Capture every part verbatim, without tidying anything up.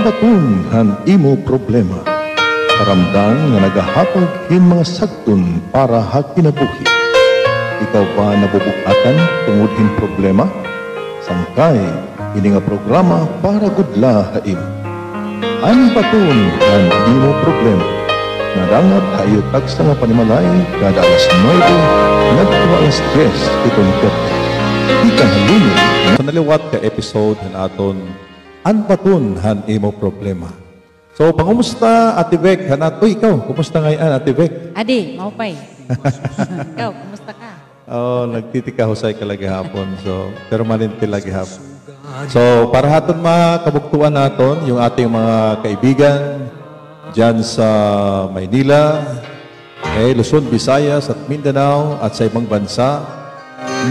Baton han imo problema. Karamdang nga nagahatag hin mga sagdon para ha kinabuhi. Ikaw ba nabubug-atan tungod hin problema? Sangkay ini nga programa para gud la ha imo. An baton han imo problema. Nadangat ha iyo tagsa nga panimalay kada alas nuebe ngadto ha alas diyes hiton gab-i. Tikang ha Lunes. Sa naliwat ka episode han aton An Baton han Imo Problema. So, pangumusta, Ate Bec? Han at-, uy, ikaw, kumusta ngay-an, Ate Bec? Adi, maupay. Ikaw, kumusta ka? Oh, nagtitikahusay ka la gihapon. So, permanente la gihapon. So, para ha aton mga kabugtoan naton, yung ating mga kaibigan dyan sa Maynila, eh, Luzon, Visayas at Mindanao at sa ibang bansa.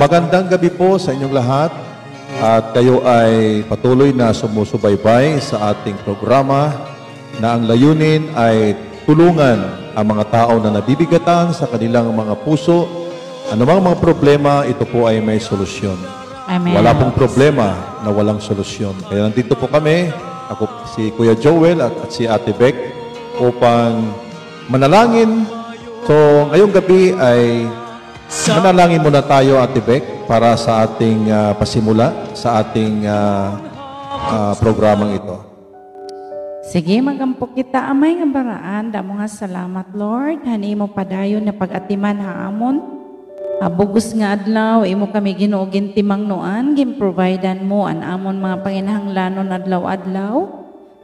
Magandang gabi po sa inyong lahat. At kayo ay patuloy na sumusubaybay sa ating programa na ang layunin ay tulungan ang mga tao na nabibigatan sa kanilang mga puso. Anumang mga problema, ito po ay may solusyon. Amen. Wala pong problema na walang solusyon. Kaya nandito po kami, ako si Kuya Joel at, at si Ate Bec, upang manalangin. So, ngayong gabi ay manalangin muna tayo, Ate Bec, para sa ating, ah, pasimula sa ating, ah, ah, programang ito. Sige, mag-ampo kita. Amay nga Balaan, damo nga salamat, Lord, han imo padayon nga pag-atiman ha amon. Ha bug-os nga adlaw, imo kami, Ginoo, gintimangnoan, ginprovidean mo an amon mga panginahanglanon adlaw-adlaw.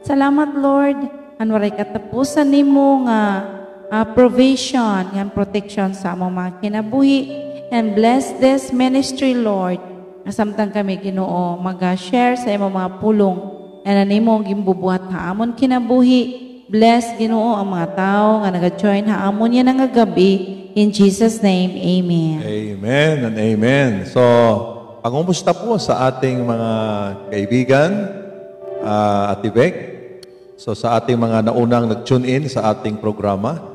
Salamat, Lord, han waray katapusan nimo nga, ah, provision, ngan protection sa amon mga kinabuhi. And bless this ministry, Lord. Nga samtang kami, Ginoo, maga-share sa imo mga pulong, ngan an imo ginbubuhat ha amon kinabuhi. Bless, Ginoo, an mga tawo nga naga-join ha amon yana nga gab-i. In Jesus' name, amen. Amen and amen. So, pangumusta po sa ating mga kaibigan, ah, Ate Bec? So, sa ating mga naunang nag-tune in sa ating programa.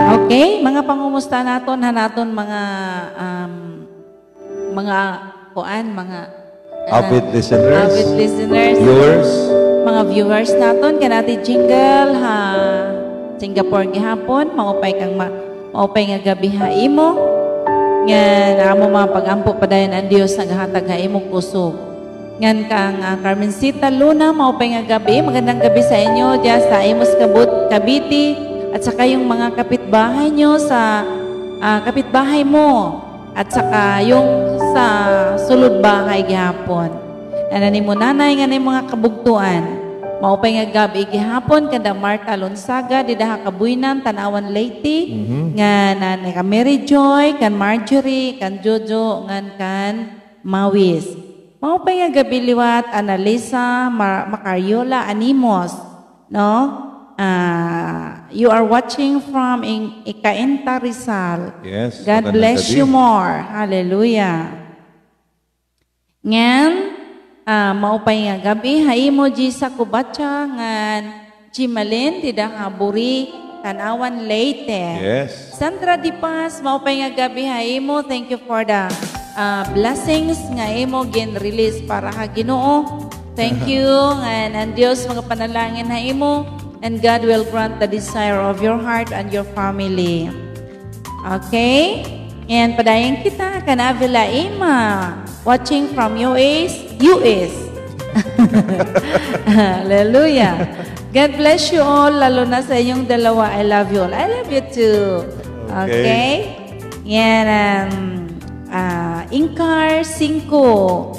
Okay, mga pangumusta naton, han aton mga, um, mga, kuan, mga, avid listeners, avid listeners, viewers, mga viewers naton, kan Ate Jingle ha Singapore gihapon, maupay kang ma-, maupay nga gab-i ha imo. Ngan amo mga pag-ampo padayon an Dios nagahatag ha imo kusog. Ngan kang, ah, Carmencita Luna, maupay nga gab-i, magandang gabi sa inyo diya sa Imus, Kabut-, Cavite, at saka yung mga kapitbahay nyo sa, ah, kapitbahay mo, at saka yung sa sulod bahay gihapon. Ngan an imo nanay ngan an imo mga kabugtoan. Maupay nga gab-i gihapon kanda Martha Lonzaga, dida ha Cabuynan, Tanauan, Leyte, ngan, ah, kan Mary Joy, kan Marjorie, kan Jojo, ngan kan Mawis. Maupay nga gab-i liwat, Annalisa Mar-, Macariola Animos, no? Ah, you are watching from in-, Icainta, Rizal. Yes, God bless you more. Hallelujah. Ngan, ah, maupay nga gab-i ha imo, Jisa Cubacha, ngan Chimalin, dida ha Buri, Tanauan, Leyte. Yes. Sandra Di Paz, maupay nga gab-i ha imo. Thank you for the, ah, blessings nga imo gin-release para ha Ginoo. Thank you. Ngan an Dios magapanalangin ha imo. And God will grant the desire of your heart and your family. Okay? Ngan padayon kita kan Avila Ima, watching from U S, U S. Hallelujah. God bless you all, lalo na sa inyong dalawa. I love you all. I love you too. Okay. Okay? Yan, um, ah, Ingkar Singko.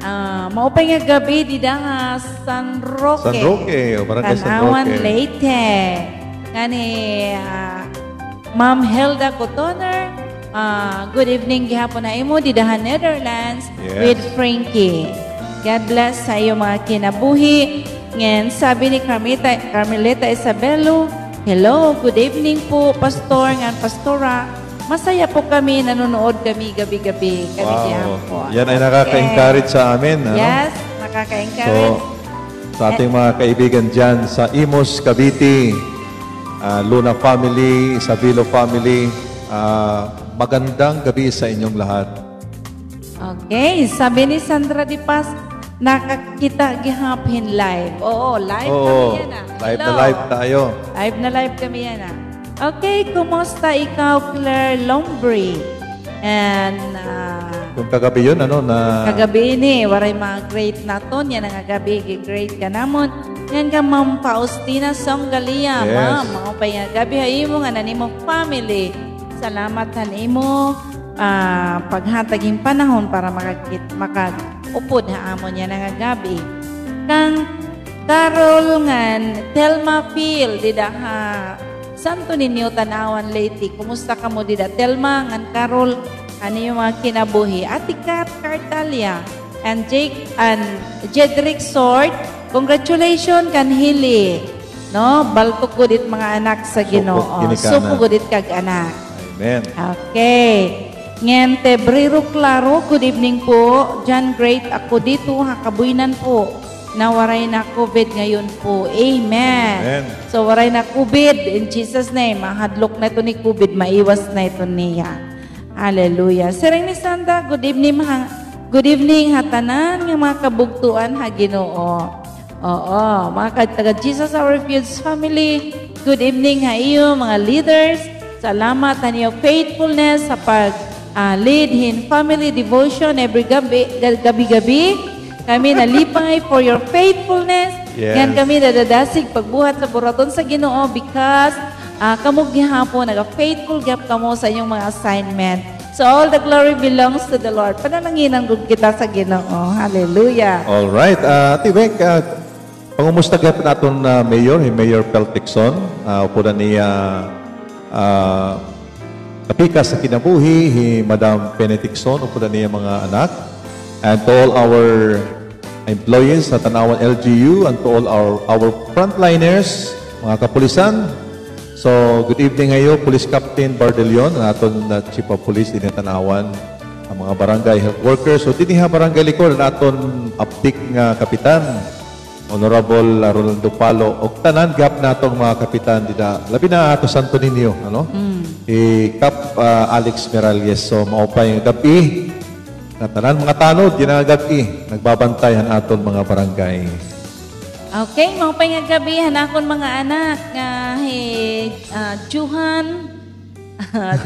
Ah, maupay nga gab-i dida ha San Roque. San Roque, o, Barangay San Roque. Tanauan, Leyte. Ngani, ah, Ma'am Helda Cotoner, ah, good evening gihapon ha imo dida ha Netherlands with Frankie. God bless sa iyo mga kinabuhi. Ngan sabi ni Carmita-, Carmelita Isabelo, "Hello, good evening po, Pastor ngan Pastora. Masaya po kami, nanonood kami gabi-gabi." Kami diyan po. Yan ay nakaka-encourage sa amin, ano? Yes, nakaka-encourage. So, sa ating mga kaibigan dyan sa Imus, Cavite, ah, Luna family, Isabelo family, ah, magandang gabi sa inyong lahat. Okay, sabi ni Sandra Di Paz, Nakakita gihap hin live. Oo, live kami yana. Live na live tayo. Live na live kami yana. Okay, kumusta ikaw, Claire Lombri? And, ah, kun kagabi yun, ano, na kagabi ini, waray ma-greet naton yana nga gab-i, gi-greet ka namon. Ngan kan Ma'am Faustina Songgalia, yes. Ma'am, maupay nga gab-i ha imo ngan han imo family. Salamat han imo, ah, paghatag hin panahon para makakit-, makag-upod ha amon yana nga gab-i. Kan Carol ngan Telma Phil, dida ha Santo Niño, Tanauan, Leyte. Kumusta kamo dida, Telma ngan Carol? Ano it imo mga kinabuhi? Ate Kat Cartalia and Jake and Jedrick Sword, congratulations kan Hili. No, baltok gud it mga anak sa Ginoo. Supo gud it kag-anak. Amen. Okay. Ngan Tebrero Claro, good evening po. Diyan great ako dito ha Kabuynan po. Na waray na COVID ngayon po. Amen. Amen. So, waray na COVID in Jesus' name. Mahadlok na ito ni COVID, maiwas na ito niya. Hallelujah. Siring ni Sandra, good evening, ha, good evening ha tanan nga mga kabugtoan ha Ginoo. Oo, mga ka-, taga Jesus Our Refuge family, good evening ha iyo, mga leaders. Salamat han iyo faithfulness sa pag, ah, lead hin family devotion every gabi, ga-, gabi-gabi. Kami nalipay for your faithfulness. Yes. Ngan kami nadadasig pagbuhat sa buruhaton sa Ginoo because, ah, kamo gihapon, naga-faithful gihap kamo sa inyong mga assignment. So all the glory belongs to the Lord. Panalanginan gud kita sa Ginoo. Hallelujah. All right. Ah, Ate Bec, ah, pangumusta gihap naton, ah, mayor, hi Mayor Pel Tecson. Ah, upod an iya, ah, kapikas sa kinabuhi, hi Madam Penny Tecson, upod an iya mga anak. And to all our employees sa Tanauan L G U, and to all our, our frontliners, mga kapulisan. So, good evening ha iyo, Police Captain Bardelion, an aton, uh, Chief of Police dinhi ha Tanauan, an mga barangay health workers. So, dinhi ha Barangay Licor, an aton aptik nga kapitan, Honorable, uh, Rolando Palo, ug tanan gihap naton mga kapitan dida, labi na ato Santo Niño, ano? Mm. Hi Cap, uh, Alex Miralles. So, maupay nga gab-i. Nga tanan mga tanod, yana nga gab-i, nagbabantay han aton mga barangay. Okay, maupay nga gab-i han akon mga anak, nga hi, ah, Johan,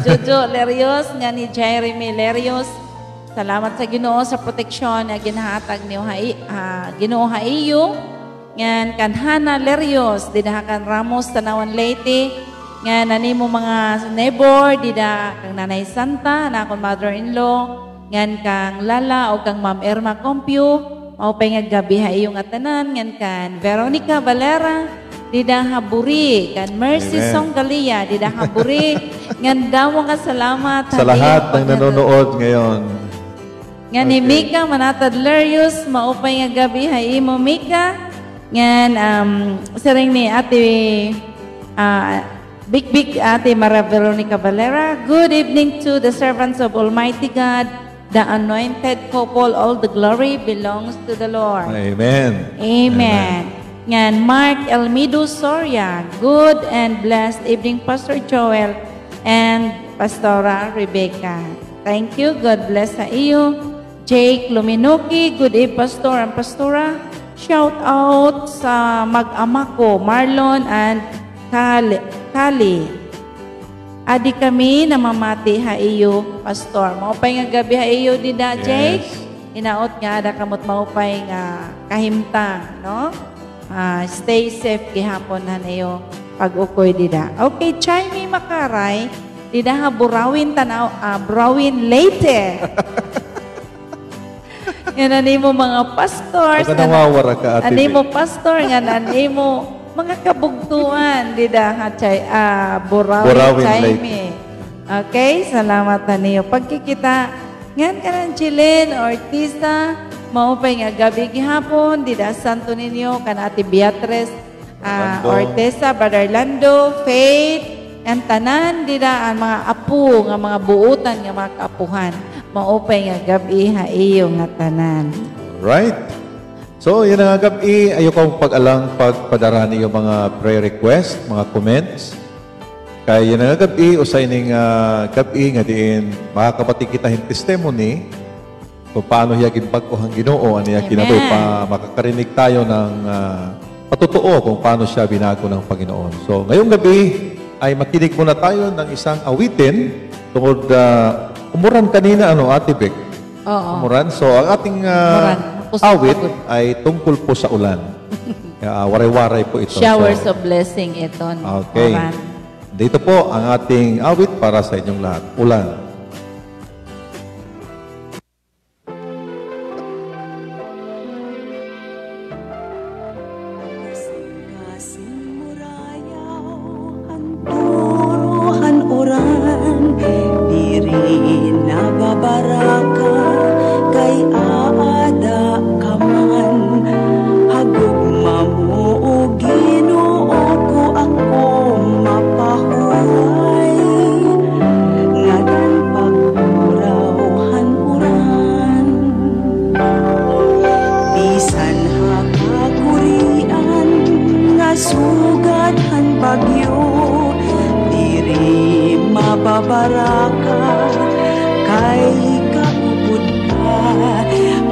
Jojo Lerios, ngan hi Jeremy Lerios. Salamat sa Ginoo sa proteksyon nga ginhatag niyo ha i-, ah, Ginoo ha iyo. Ngan kan Hana Lerios, dida ha kan Ramos, Tanauan, Leyte. Ngan an imo mga neighbor, dida kang Nanay Santa, an akon mother-in-law, ngan kang Lala o kang Ma'am Irma Compio, maupay nga gab-i ha iyo ngatanan, ngan kan Veronica Valera, dida ha Buri, kan Mercy Songgalia, dida ha Buri, ngan damo nga salamat sa lahat ng nanonood ngayon. Ngan hi Mika Manatad Lerios, maupay nga gab-i ha imo, Mika. Ngan, um, siring ni Ate, ah, Bikbik, Ate Mara Veronica Valera, "Good evening to the servants of Almighty God, the anointed couple, all the glory belongs to the Lord." Amen. Amen. Ngan Mark Elmido Soria, "Good and blessed evening, Pastor Joel and Pastora Rebecca." Thank you. God bless sa iyo. Jake Luminoki, "Good eve, Pastor and Pastora. Shout out sa mag-ama ko, Marlon and Kali, Kali. Adi kami namamati ha iyo, Pastor." Maupay nga gab-i ha iyo dida, Jake. Yes. Hinaot nga ada kamo't maupay nga kahimtang, no? Ah, stay safe gihapon han iyo pag-ukoy dida. Okay, Chaimi Makaray, dida ha Burawin, Tanaw-, ah, Burawin, Leyte. Ngan an imo mga pastors, ngan an imo pastor, ngan an imo mga kabugtoan dida ha Chay-, ah, Burawin, Chaimi. Okay, salamat han iyo pagkikita. Ngan kan Angeline Ortiza, maupay nga gab-i gihapon dida ha Santo Niño, kan Ate Beatriz, ah, Orteza, Brother Lando, Faith, ngan tanan dida an mga apo nga mga buotan nga mga kaapuhan. Maupay nga gab-i ha iyo ngatanan. Right. So, yana nga gab-i, ayaw kamo pag-alang pagpadara han iyo mga prayer request, mga comments. Kay yana nga gab-i, usa ini nga gab-i nga diin makakabati kita hin testimony. kung paano hiya ginbag-o han Ginoo an iya kinabuhi. Amen. Pa, makakarinig tayo ng, ah, patotoo kung paano siya binago ng Panginoon. So, ngayong gabi ay makinig muna tayo ng isang awitin tungod, ah, umuran kanina, ano, Ate Bec? Oo. Umuran. So, ang ating, ah, awit ay tungkol po sa ulan. Ah, waray-waray po ito. Showers of blessing ito, no? Okay. Uran. Dito po ang ating awit para sa inyong lahat. Ulan. Kasingkasing murayaw han turo han uran, diri nababaraka kay aada ka man. Hagugma mo, O Ginoo ko, ako mapahuway, ngadan pagkuraw han uran. Bisan ha kakurian nga sugad han bagyo, diri mababaraka kay kaupod ka.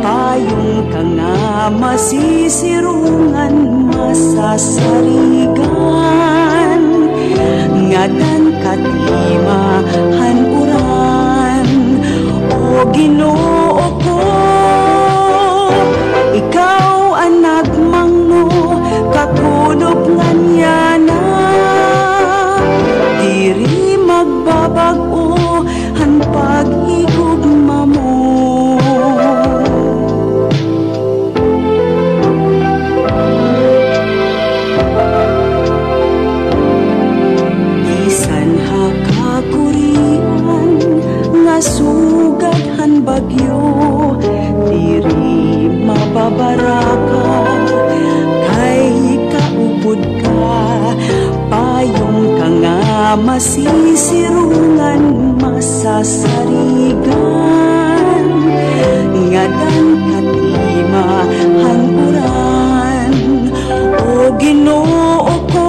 Payong ka nga masisirungan, masasarigan, ngadan katima han uran. O Ginoo ko, ikaw an nagmangno, kakulop ngan yana, diri magbabag-o han paghigugma mo. Bisan ha kakurian nga sugad han bagyo, diri mababaraka kay kaupod ka. Payong ka nga masisirungan, masasarigan, ngadan katima han uran. O Ginoo ko,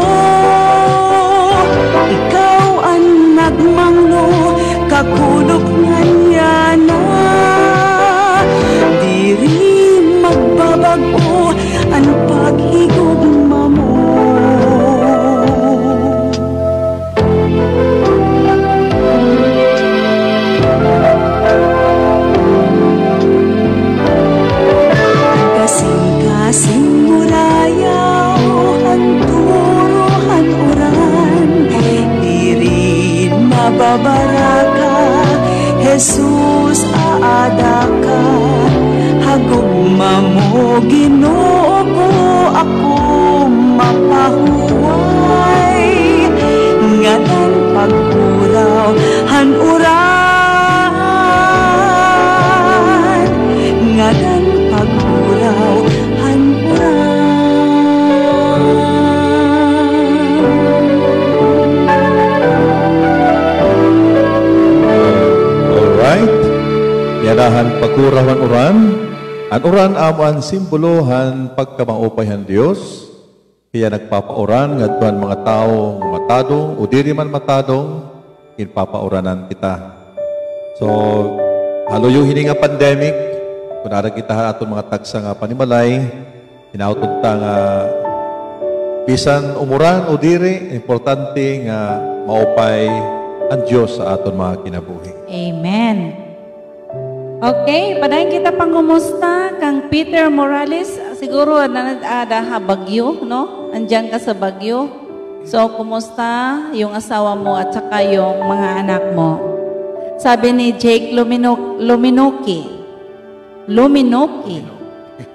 ikaw an nagmangno, kakulop ngan yana, diri magbabag-o an paghigugma mo. Kasingkasing murayaw han turo han uran, diri mababaraka, Jesus, aada ka. Hagugma mo, Ginoo ko, ako mapahuway, ngadan pagkuraw han uran, ngadan pagkuraw han uran. Alright. Yana han pagkuraw han uran. An uran amo an simbolo han pagkamaupay han Dios. Hiya nagpapauran ngadto han mga tawo nga matadong o diri man matadong, ginpapauranan kita. So, ha luyo hini nga pandemic, kon ara kita ha aton mga tagsa nga panimalay, hinaot unta nga bisan umuran o diri, importante nga maupay an Dios sa aton mga kinabuhi. Amen. Okay, padayon kita pangumusta kang Peter Morales. Siguro nanad-ada ha Baguio, no? Andiyan ka sa Baguio. So, kumusta yung asawa mo at saka yung mga anak mo? Sabi ni Jake Lumino-, Luminoki. Luminoki.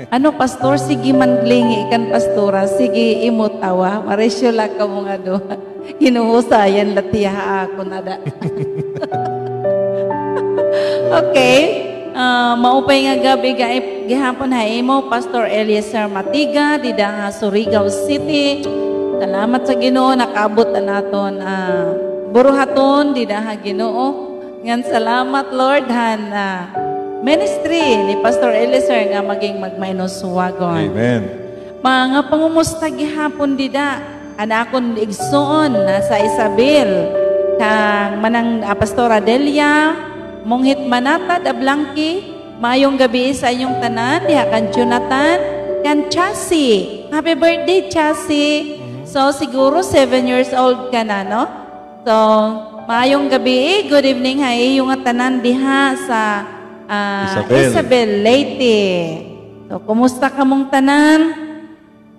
Ano, pastor? Sige man, glingi ikan pastora. Sige, imo tawa. Marisyo la kamo nga duha. Hinuhusayan la tiya ha akon ada. Okay. Ah, maupay nga gab-i ga-, gihapon ha imo, Pastor Eliezer Matiga, dida ha Surigao City. Salamat sa Ginoo, nakaabot an aton, ah, buruhaton, dida ha Ginoo. Ngan salamat, Lord, han, ah, ministry ni Pastor Eliezer nga maging magmainuswagon. Amen. Mga pangumusta gihapon dida, an akon igsoon na sa Isabel, kang manang, ah, Pastora Delia, Monghit Manata Dablangki, Maayong gabii sa inyong tanan, diha kan Jonathan, kan Chasi. Happy birthday, Chasi. Mhm. So, siguro seven years old ka na, no? So, maayong gabii. Good evening ha iyo nga tanan diha sa, ah, Isabel. Isabel, Leyte. So, kumusta kamong tanan?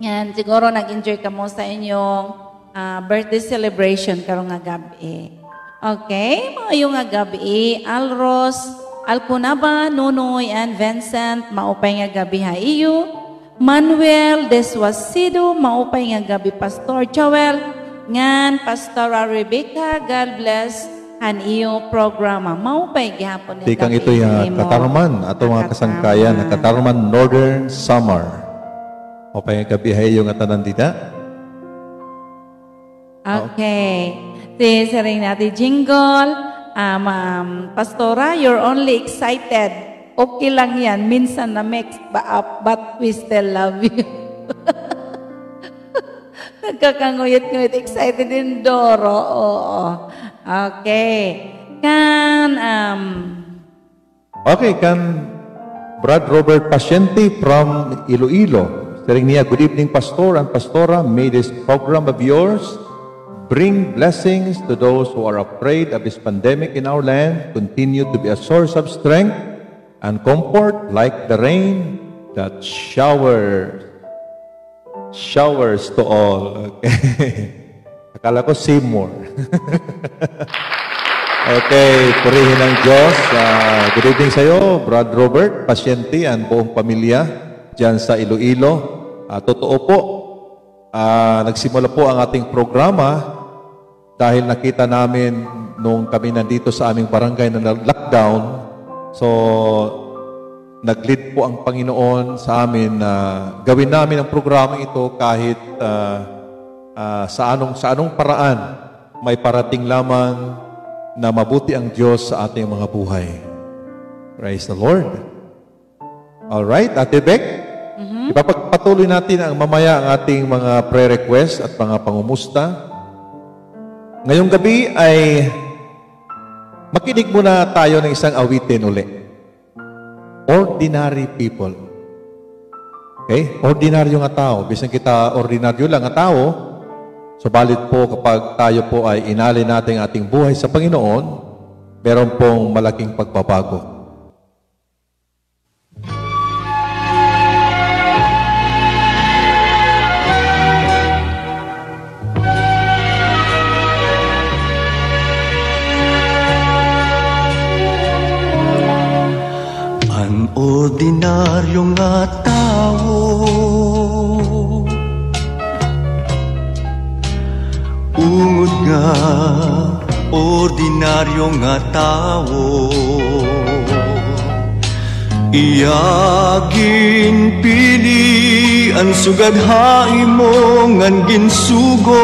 Ngan, siguro nag-enjoy kamo sa inyong, ah, birthday celebration karon nga gab-i. Okay, maayo nga gab-i, Alros, Alconaba, Nonoy, and Vincent, maupay nga gab-i ha iyo. Manuel Deswasido, maupay nga gab-i, Pastor Joel, ngan Pastora Rebecca, God bless han iyo programa. Maupay gihapon nga gab-i ha imo. Tikang ito ya Katarman, ato mga kasangkayan, ha Katarman, Northern Samar. Maupay nga gab-i ha iyo nga tanan dida. Okay. Siring ni Ate Jingle, um, um, Pastora, you're only excited. Okay lang yan. Minsan na-mix ba up, but we still love you. Nagkakanguyot-nguyot, excited in Doro. Oo. Okay. Kan, um, Okay, kan Brad Robert Paciente from Iloilo. Siring niya, "Good evening, Pastor and Pastora. May this program of yours bring blessings to those who are afraid of this pandemic in our land. Continue to be a source of strength and comfort like the rain that showers." Showers to all. Okay. Akala ko Seymour. Okay, purihin ang Diyos. Ah, good evening sa'yo, Brad Robert, Paciente, and buong pamilya dyan sa Iloilo. Ah, totoo po, ah, nagsimula po ang ating programa dahil nakita namin nung kami nandito sa aming barangay na na-, lockdown, so, nag-lead po ang Panginoon sa amin na gawin namin ang programang ito kahit, ah, ah, sa anong, sa anong paraan, may parating lamang na mabuti ang Diyos sa ating mga buhay. Praise the Lord. All right, Ate Bec, mhm, ipapagpatuloy natin ang mamaya ang ating mga prayer request at mga pangumusta. Ngayong gabi ay makinig muna tayo ng isang awitin uli. Ordinary people. Okay? Ordinaryo nga tao. Bisan kita ordinaryo lang nga tao, subalit po kapag tayo po ay inalay natin ating buhay sa Panginoon, meron pong malaking pagbabago. An ordinaryo nga tawo, ungod nga ordinaryo nga tawo, iya ginpili an sugad ha imo ngan ginsugo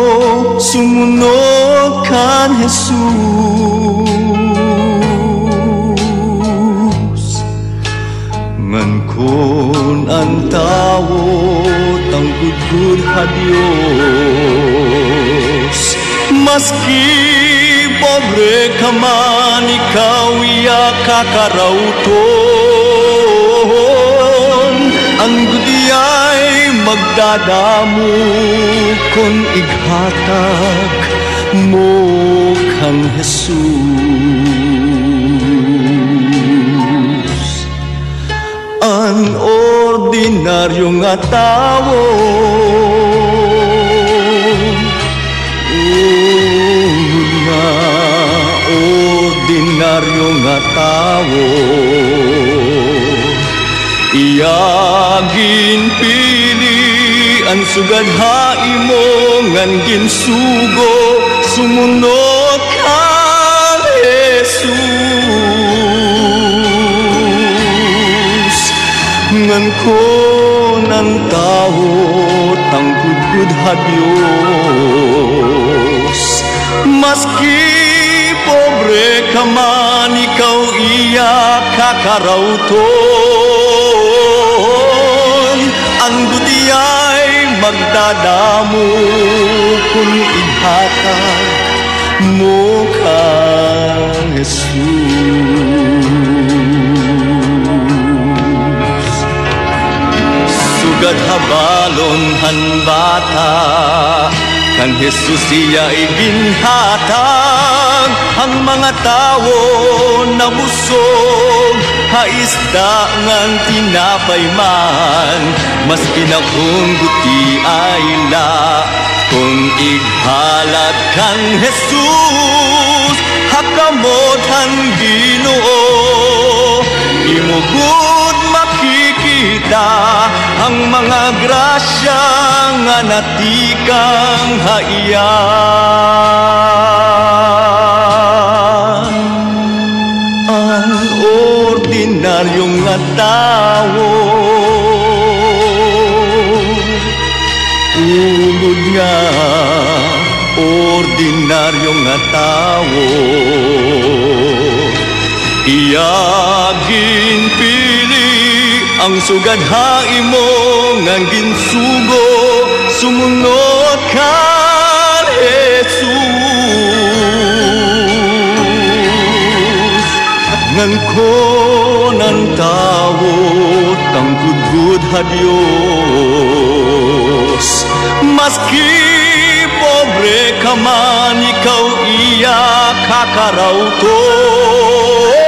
sumunod kan Jesus. Ngan kon an tawo tangkudkod ha Dios, maski pobre ka man, ikaw iya kakarawton. An gutiay magdadamo kon ighatag mo kan Jesus. An ordinaryo nga tawo, ungod nga ordinaryo nga tawo, iya ginpili an sugad ha imo ngan ginsugo sumunod kan Jesus. Ngan kon an tawo tangkudkod ha Dios, maski pobre ka man, ikaw iya kakarawton. An gutiay magdadamo kon ighatag mo kan Jesus. Gad ha balon han bata, kan Jesus iya iginhatag, an mga tawo nabusog, ha isda ngan tinapay man, maski na kon gutiay la, kon ighalad kan Jesus, ha kamot han Ginoo, imo gud makikita an mga grasya nga natikang ha iya. An ordinaryo nga tawo, ulod nga ordinaryo nga tawo, iya ginpili an sugad ha imo nga ginsugo, sumunod kan Jesus. Ngan kon an tawo tangkudkod ha Dios, maski pobre ka man, ikaw iya kakarawton.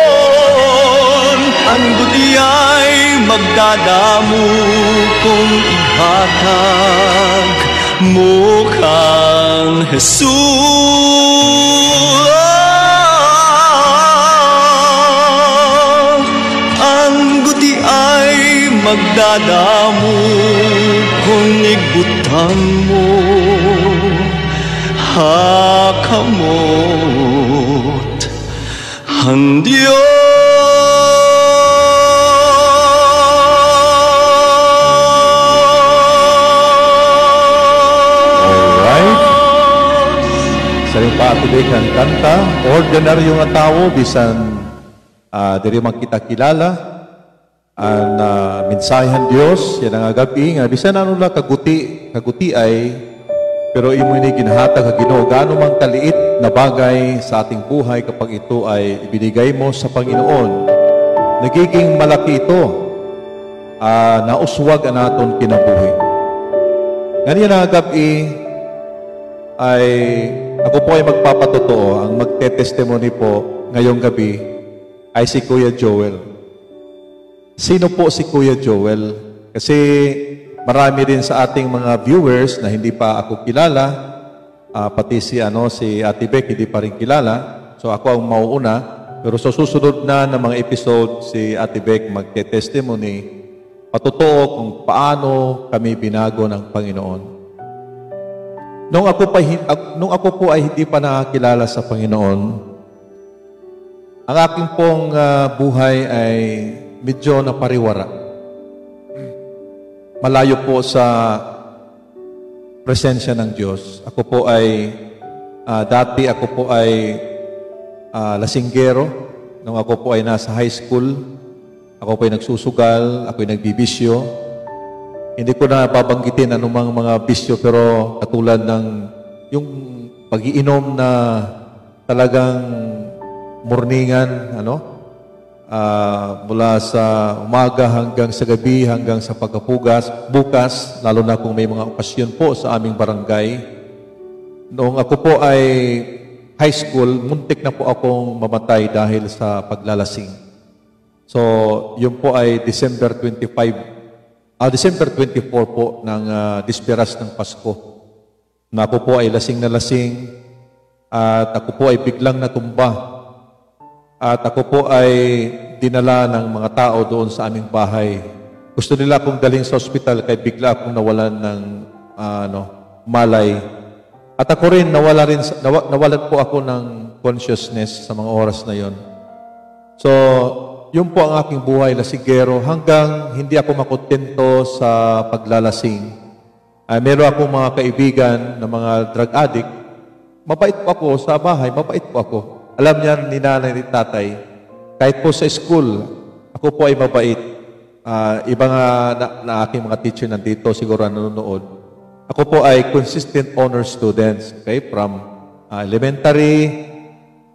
An gutiay magdadamo kon ihatag mo kan Jesus. An gutiay magdadamo kon igbutang mo ha kamot han Dios. Alright. Siring pa, Ate Bec, an kanta, Ordinaryo nga Tawo, bisan, ah, diri man kita kilala. An, ah, mensahe han Dios yana nga gab-i nga bisan ano la kaguti, kagutiay, pero imo ini ginhatag ha Ginoo. Gaano man kaliit na bagay sa ating buhay, kapag ito ay ibinigay mo sa Panginoon, nagiging malaki ito. Ah, nauswag an aton kinabuhi. Ngan yana nga gab-i ay ako po ay magpapatotoo, ang magte-testimony po ngayong gabi ay si Kuya Joel. Sino po si Kuya Joel? Kasi marami din sa ating mga viewers na hindi pa ako kilala, ah, pati si, ano, si Ate Bec, hindi pa rin kilala. So, ako ang mauuna. Pero sa susunod na, na mga episode, si Ate Bec magte-testimony, patotoo kung paano kami binago ng Panginoon. Nung ako pa hi-, ak-, nung ako po ay hindi pa nakakilala sa Panginoon, ang aking pong, ah, buhay ay medyo napariwara. Malayo po sa presensya ng Diyos. Ako po ay, ah, dati ako po ay, ah, lasinggero. Nung ako po ay nasa high school, ako po ay nagsusugal, ako ay nagbibisyo. Hindi ko na babanggitin anumang mga bisyo, pero katulad ng yung pag-iinom na talagang morningan, ano? Ah, mula sa umaga hanggang sa gabi, hanggang sa pagkapugas, bukas, lalo na kung may mga okasyon po sa aming barangay. Noong ako po ay high school, muntik na po akong mamatay dahil sa paglalasing. So, yun po ay December twenty-five, ah, December twenty-four po ng, ah, Disperas ng Pasko. Na ako po ay lasing na lasing, at ako po ay biglang natumba. At ako po ay dinala ng mga tao doon sa aming bahay. Gusto nila akong dalhin sa ospital kay bigla akong nawalan ng, ah, ano, malay. At ako rin, nawala rin sa, nawa-, nawalan po ako ng consciousness sa mga oras na yon. So, yun po ang aking buhay, lasinggero, hanggang hindi ako makontento sa paglalasing. Ah, meron akong mga kaibigan na mga drug addict. Mabait po ako sa bahay, mabait po ako. Alam niyan ni nanay, ni tatay, kahit po sa school, ako po ay mabait. Ah, iba nga na, na aking mga teacher nandito, siguro nanonood. Ako po ay consistent honor students, okay? From, ah, elementary,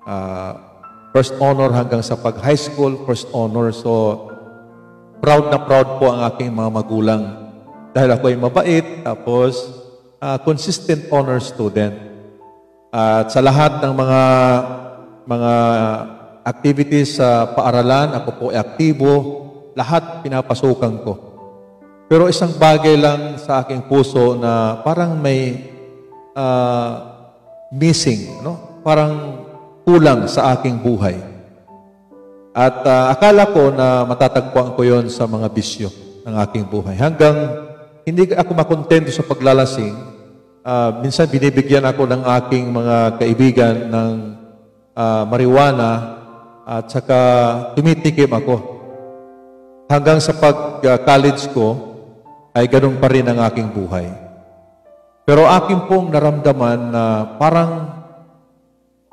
ah, first honor hanggang sa pag-high school, first honor. So, proud na proud po ang aking mga magulang. Dahil ako ay mabait, tapos, ah, consistent honor student. At sa lahat ng mga, mga activities sa paaralan, ako po ay aktibo, lahat pinapasukan ko. Pero isang bagay lang sa aking puso na parang may, ah, missing, no? Parang kulang sa aking buhay. At, ah, akala ko na matatagpuan ko yon sa mga bisyo ng aking buhay. Hanggang hindi ako makontento sa paglalasing, ah, minsan binibigyan ako ng aking mga kaibigan ng, ah, marijuana at saka tumitikim ako. Hanggang sa pag, ah, college ko, ay ganun pa rin ang aking buhay. Pero akin pong naramdaman na parang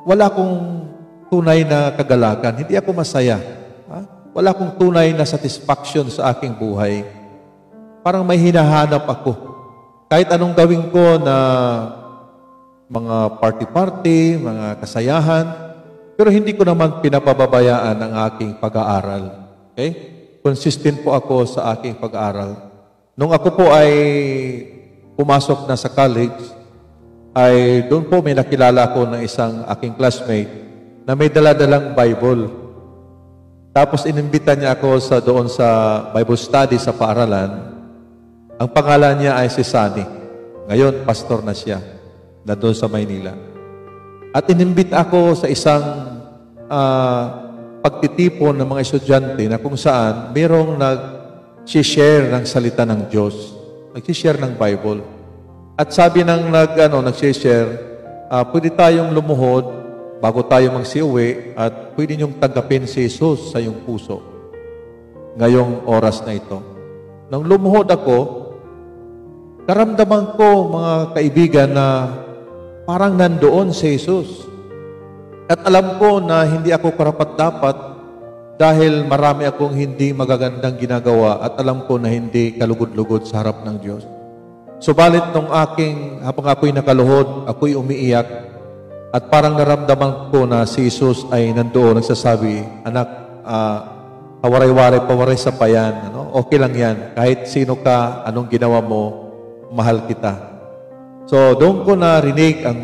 wala akong tunay na kagalakan. Hindi ako masaya. Ha? Wala akong tunay na satisfaction sa aking buhay. Parang may hinahanap ako. Kahit anong gawin ko na mga party-party, mga kasayahan, pero hindi ko naman pinapababayaan ang aking pag-aaral. Okay? Consistent po ako sa aking pag-aaral. Nung ako po ay pumasok na sa college, ay doon po may nakilala ako ng isang aking classmate na may daladalang Bible. Tapos inimbita niya ako sa, doon sa Bible study sa paaralan. Ang pangalan niya ay si Sunny. Ngayon, pastor na siya na doon sa Maynila. At inimbita ako sa isang, ah, pagtitipon ng mga estudyante na kung saan mayroong nag-share ng salita ng Diyos. Nag-share ng Bible. At sabi ng nag-, ano, nag-share, ah, "Pwede tayong lumuhod bago tayo magsiuwi at pwede niyong tanggapin si Jesus sa iyong puso ngayong oras na ito." Nang lumuhod ako, naramdaman ko, mga kaibigan, na parang nandoon si Jesus. At alam ko na hindi ako karapat-dapat dahil marami akong hindi magagandang ginagawa at alam ko na hindi kalugod-lugod sa harap ng Diyos. Subalit nung aking, habang ako'y nakaluhod, ako'y umiiyak, at parang naramdaman ko na si Jesus ay nandoon, nagsasabi, "Anak, ah, pawaray-waray, pawaray sa payan, ano? Okay lang yan. Kahit sino ka, anong ginawa mo, mahal kita." So, doon ko narinig ang,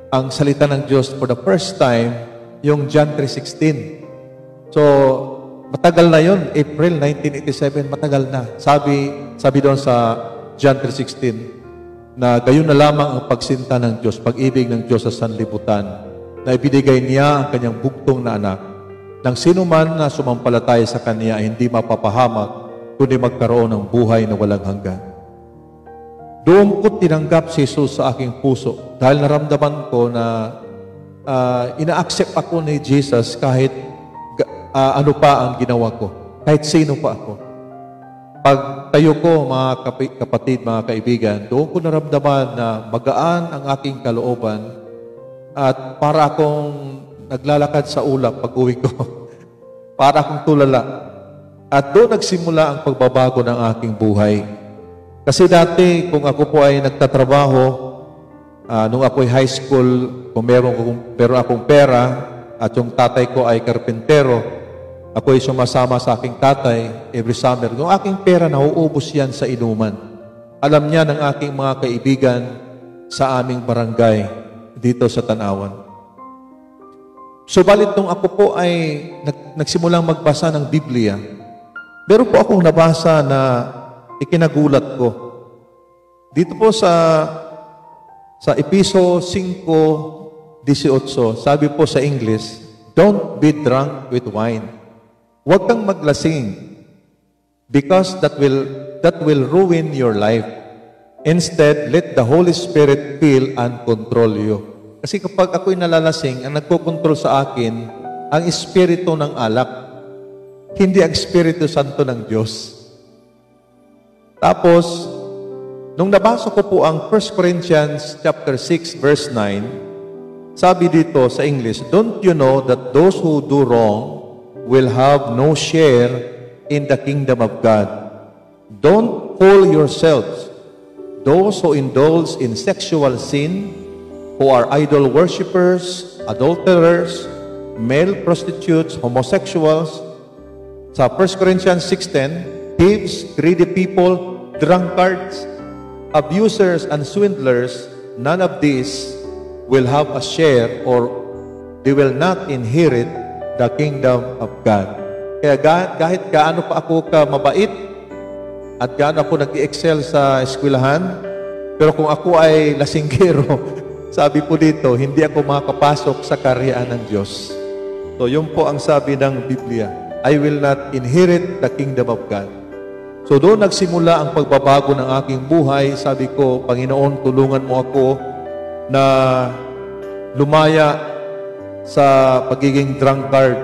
ang salita ng Diyos for the first time, yung John three sixteen. So, matagal na yon, April nineteen eighty-seven, matagal na. Sabi, sabi doon sa John three sixteen, na gayon na lamang ang pagsinta ng Diyos, pag-ibig ng Diyos sa sanlibutan, na ibinigay niya ang kanyang bugtong na anak, nang sino man na sumampalataya sa kanya ay hindi mapapahamak, kundi magkaroon ng buhay na walang hanggan. Doon ko tinanggap si Jesus sa aking puso dahil naramdaman ko na, ah, ina-accept ako ni Jesus kahit ga-, ah, ano pa ang ginawa ko, kahit sino pa ako. Pagtayo ko, mga kapi-, kapatid, mga kaibigan, doon ko naramdaman na magaan ang aking kalooban at para akong naglalakad sa ulap pag-uwi ko. Para akong tulala. At doon nagsimula ang pagbabago ng aking buhay. Kasi dati, kung ako po ay nagtatrabaho, ah, nung ako'y high school, kung meron akong, meron akong pera, at yung tatay ko ay karpintero, ako'y sumasama sa aking tatay every summer. Yung aking pera, nauubos yan sa inuman. Alam niya ng aking mga kaibigan sa aming barangay dito sa Tanauan. Subalit nung ako po ay nag-, nagsimulang magbasa ng Biblia, meron po akong nabasa na ikinagulat ko. Dito po sa, sa Efeso singko dieciocho, sabi po sa English, "Don't be drunk with wine." Huwag kang maglasing, because that will, that will ruin your life. Instead, let the Holy Spirit fill and control you. Kasi kapag ako'y nalalasing, ang nagkokontrol sa akin, ang espiritu ng alak, hindi ang Espiritu Santo ng Diyos. Tapos, nung nabasa ko po ang First Corinthians chapter six, verse nine, sabi dito sa English, "Don't you know that those who do wrong will have no share in the kingdom of God? Don't fool yourselves. Those who indulge in sexual sin, who are idol worshippers, adulterers, male prostitutes, homosexuals," sa First Corinthians six ten, "Thieves, greedy people, Drunkards, abusers, and swindlers, none of these will have a share, or they will not inherit the kingdom of God. Kaya ga-, kahit gaano pa ako ka mabait at gaano ako nag-i-excel sa eskwelahan, pero kung ako ay lasinggero, sabi po dito, hindi ako makakapasok sa kaharian ng Diyos. So, yun po ang sabi ng Biblia, "I will not inherit the kingdom of God." So, doon nagsimula ang pagbabago ng aking buhay. Sabi ko, "Panginoon, tulungan mo ako na lumaya sa pagiging drunkard,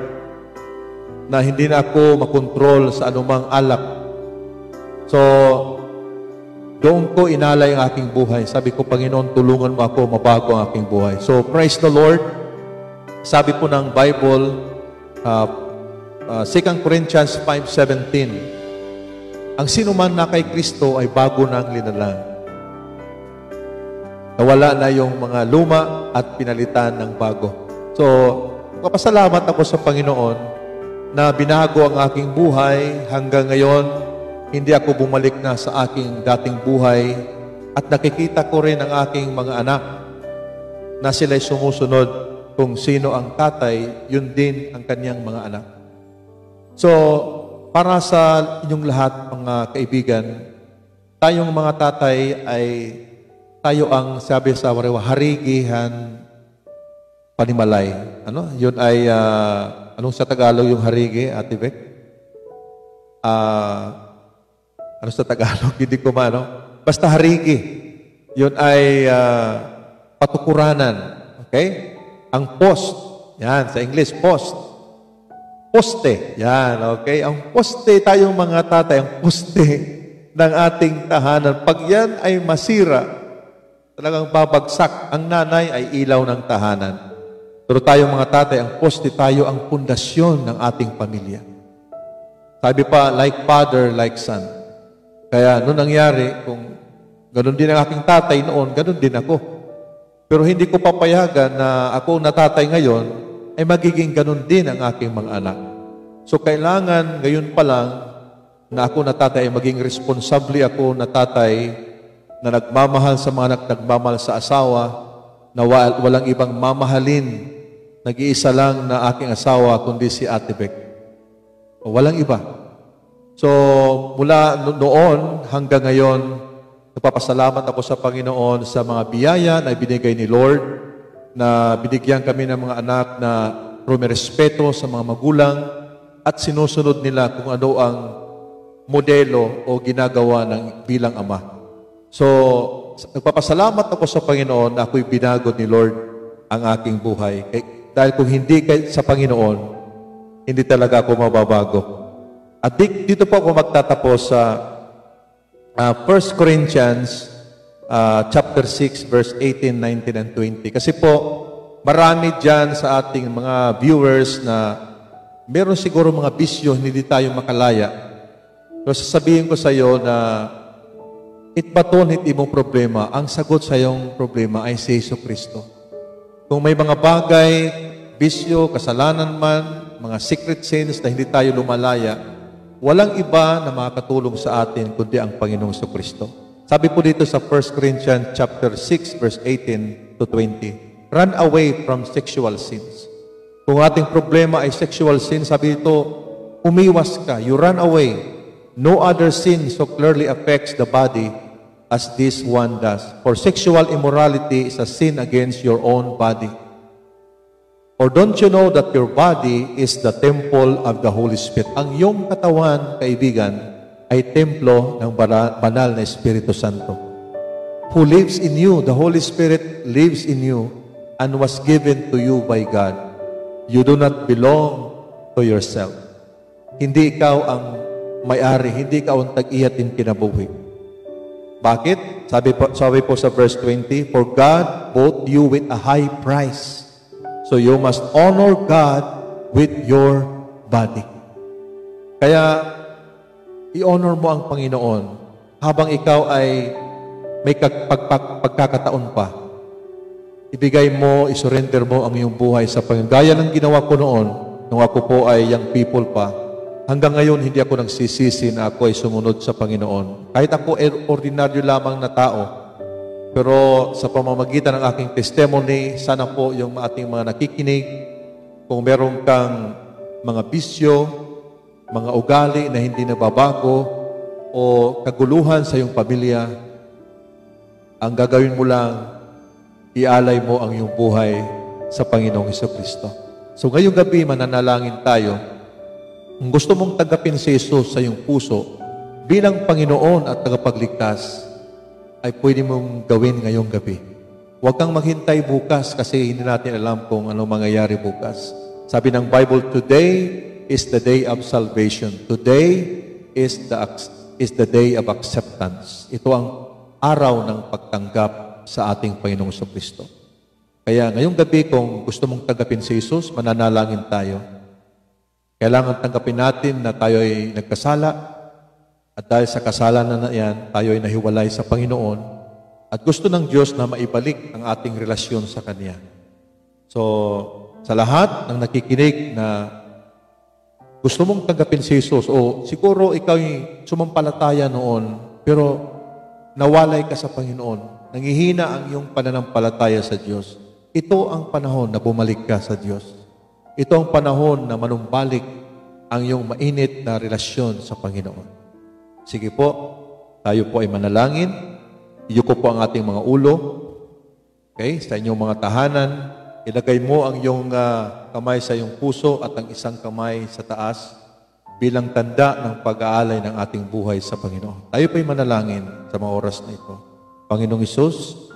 na hindi na ako makontrol sa anumang alak." So, doon ko inalay ang aking buhay. Sabi ko, "Panginoon, tulungan mo ako, mabago ang aking buhay." So, praise the Lord. Sabi po ng Bible, ah, ah, Second Corinthians five seventeen, "Ang sino man na kay Kristo ay bago na ang linalang." Nawala na yung mga luma at pinalitan ng bago. So, magpapasalamat ako sa Panginoon na binago ang aking buhay. Hanggang ngayon, hindi ako bumalik na sa aking dating buhay. At nakikita ko rin ang aking mga anak na sila'y sumusunod, kung sino ang tatay, yun din ang kanyang mga anak. So, para sa inyong lahat, mga kaibigan, tayong mga tatay ay tayo ang, sabi sa Warewa, harigi han panimalay. Ano? Yun ay, ah, anong sa Tagalog yung harigi, Ate Bec? Ah, ano sa Tagalog? Hindi ko maano. Basta harigi. Yun ay, ah, patukuranan. Okay? Ang post. Yan, sa English, post. Poste. Yan, okay? Ang poste, tayong mga tatay, ang poste ng ating tahanan. Pag yan ay masira, talagang babagsak. Ang nanay ay ilaw ng tahanan. Pero tayong mga tatay, ang poste, tayo ang pundasyon ng ating pamilya. Sabi pa, "Like father, like son." Kaya, ano nangyari, kung ganun din ang aking tatay noon, ganun din ako. Pero hindi ko papayagan na ako na tatay ngayon ay magiging ganun din ang aking mga anak. So, kailangan ngayon pa lang na ako na tatay ay maging responsable ako na tatay na nagmamahal sa mga anak, nagmamahal sa asawa, na wa-, walang ibang mamahalin, nag-iisa lang na aking asawa, kundi si Ate Bec. Walang iba. So, mula no-, noon hanggang ngayon, nagpapasalamat ako sa Panginoon sa mga biyaya na ibinigay ni Lord, na binigyan kami ng mga anak na rumerespeto sa mga magulang at sinusunod nila kung ano ang modelo o ginagawa ng bilang ama. So, s-, nagpapasalamat ako sa Panginoon na ako'y binago ni Lord ang aking buhay. Kay, dahil kung hindi kay, sa Panginoon, hindi talaga ako mababago. At di-, dito po ako magtatapos sa, ah, First Corinthians, ah, chapter six, verse eighteen, nineteen, and twenty. Kasi po, marami diyan sa ating mga viewers na meron siguro mga bisyo, hindi tayo makalaya. Pero sasabihin ko sa iyo na it baton hit imo problema, ang sagot sa iyong problema ay si Jesucristo. Kung may mga bagay, bisyo, kasalanan man, mga secret sins na hindi tayo lumalaya, walang iba na makakatulong sa atin kundi ang Panginoong Jesucristo. Sabi po dito sa First Corinthians chapter six, verse eighteen to twenty, "Run away from sexual sins." Kung ating problema ay sexual sin, sabi dito, umiwas ka, you run away. No other sin so clearly affects the body as this one does. For sexual immorality is a sin against your own body. Or don't you know that your body is the temple of the Holy Spirit? Ang iyong katawan, kaibigan, ay templo ng bara-, banal na Espiritu Santo, who lives in you. The Holy Spirit lives in you and was given to you by God. You do not belong to yourself. Hindi ikaw ang may-ari, hindi ikaw ang tag-iya hin kinabuhi. Bakit? Sabi po, sabi po sa verse twenty, "For God bought you with a high price. So you must honor God with your body." Kaya, i-honor mo ang Panginoon habang ikaw ay may kag-, pag-, pag-, pagkakataon pa. Ibigay mo, isurrender mo ang iyong buhay sa Panginoon. Gaya ng ginawa ko noon, nung ako po ay young people pa. Hanggang ngayon, hindi ako nagsisisi na ako ay sumunod sa Panginoon. Kahit ako ay ordinaryo lamang na tao, pero sa pamamagitan ng aking testimony, sana po yung ating mga nakikinig, kung meron kang mga bisyo, mga ugali na hindi nababago, o kaguluhan sa iyong pamilya, ang gagawin mo lang, ialay mo ang iyong buhay sa Panginoong Hesukristo. So, ngayong gabi, mananalangin tayo. Kung gusto mong tanggapin si Jesus sa iyong puso bilang Panginoon at tagapagligtas, ay pwede mong gawin ngayong gabi. Huwag kang maghintay bukas kasi hindi natin alam kung ano mangyayari bukas. Sabi ng Bible, "Today is the day of salvation. Today is the ac-, is the day of acceptance." Ito ang araw ng pagtanggap sa ating Panginoong Kristo. Kaya ngayong gabi, kung gusto mong tanggapin si Jesus, mananalangin tayo. Kailangan tanggapin natin na tayo ay nagkasala. At dahil sa kasalanan na yan, tayo ay nahiwalay sa Panginoon. At gusto ng Diyos na maibalik ang ating relasyon sa Kanya. So, sa lahat ng nakikinig na gusto mong tanggapin si Jesus, o siguro ikaw ay sumampalataya noon, pero nawalay ka sa Panginoon, nanghihina ang iyong pananampalataya sa Diyos, ito ang panahon na bumalik ka sa Diyos. Ito ang panahon na manumbalik ang iyong mainit na relasyon sa Panginoon. Sige po, tayo po ay manalangin. Iyuko po ang ating mga ulo. Okay, sa inyong mga tahanan, ilagay mo ang iyong, ah, kamay sa iyong puso at ang isang kamay sa taas bilang tanda ng pag-aalay ng ating buhay sa Panginoon. Tayo po'y manalangin sa mga oras na ito. Panginoong Hesus,